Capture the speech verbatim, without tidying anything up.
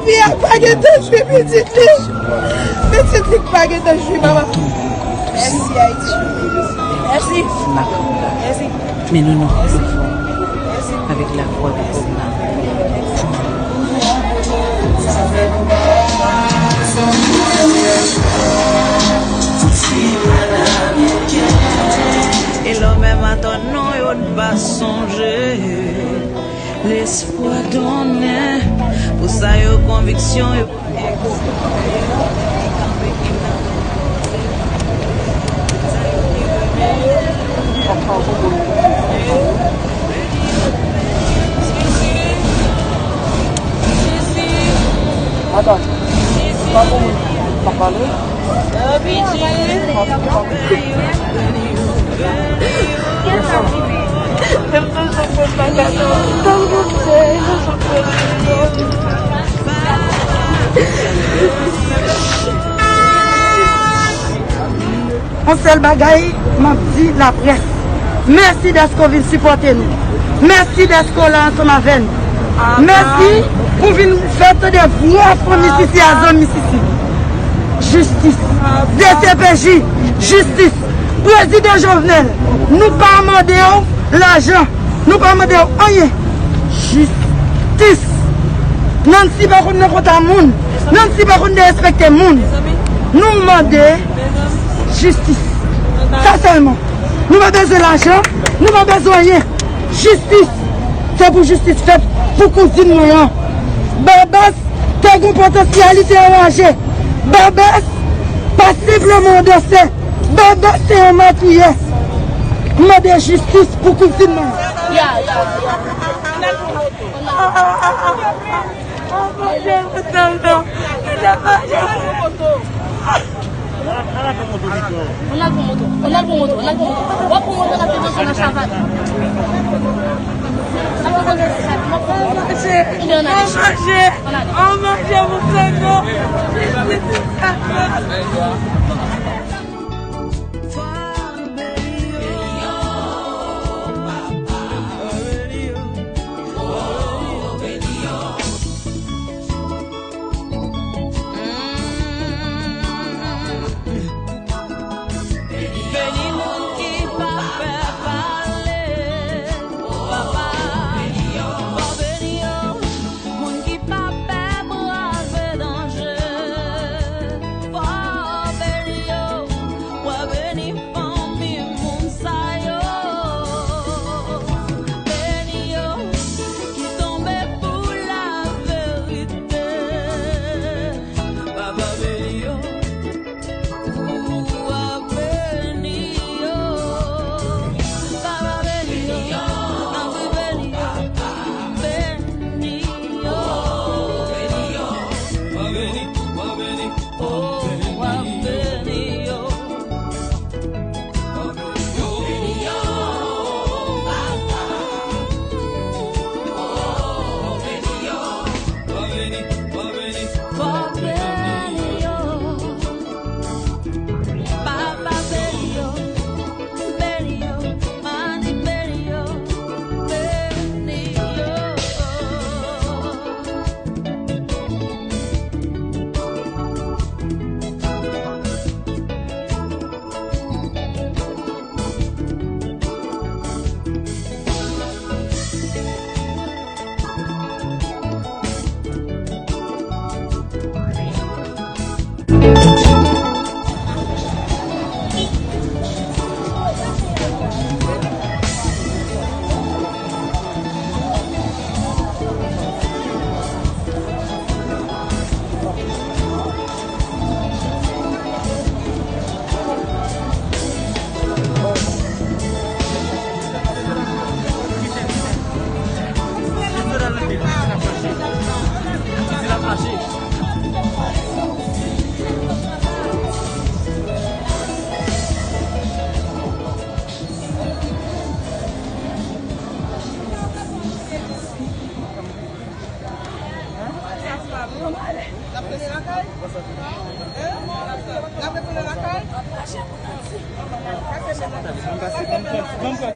Fi a pa gentan jwi pitit li. Pitit li pa gentan jwi, mama. Mèsi, Ayiti. Mèsi. Mèsi. Men nou, nou, nou fò. Avèk lafwa, nou fò nan. E lè w menm atò non, yo n pa sonje. Lespwa donnen pou sa yo konviksyon yo. Atann, pa pou moun pa pale. Yon sèl bagay, m ap di laprès, mèsi dèske w vin sipòte nou. Mèsi dèske w la ansanm avè n. Mèsi pou vin fè tande vwa fanmi Sisi a, zanmi Sisi. Jistis. D C P J, jistis. Prezidan Jovenel, nou pa mande w lajan. Nou pa mande w anyen. Jistis. Nancy pa konn nan konta moun. Nancy pa konn derespekte moun. Nou mande jistis. Sa sèlman. Nou pa bezwen lajan. Nou pa bezwen anyen. Jistis. Se pou jistis fèt pou kouzin mwen an. Babas te gen potansyalite anraje. Babas pa senpleman yon dansè. Babas se yon matouye. M mande jistis pou kouzin mwen an. Ya, ya, ya. Ann al pran moto, ann al pran moto, ann al pran moto. W ap pran moto, n ap depoze nan Chavannes. N ap depoze nan Chavannes. Ann ale. Ann ale. Ann ale. Beni moun ki pa pè pale, papa, fò beni yo. Moun ki pa pè brave danje, fò beni yo, fò beni fanmi moun sa yo. Beni yo ki tonbe pou laverite. Papa beni yo. Ou a beni yo. Papa beni yo. Anvi beni yo. Beni yo. Beni yo. Beni yo. Beni yo.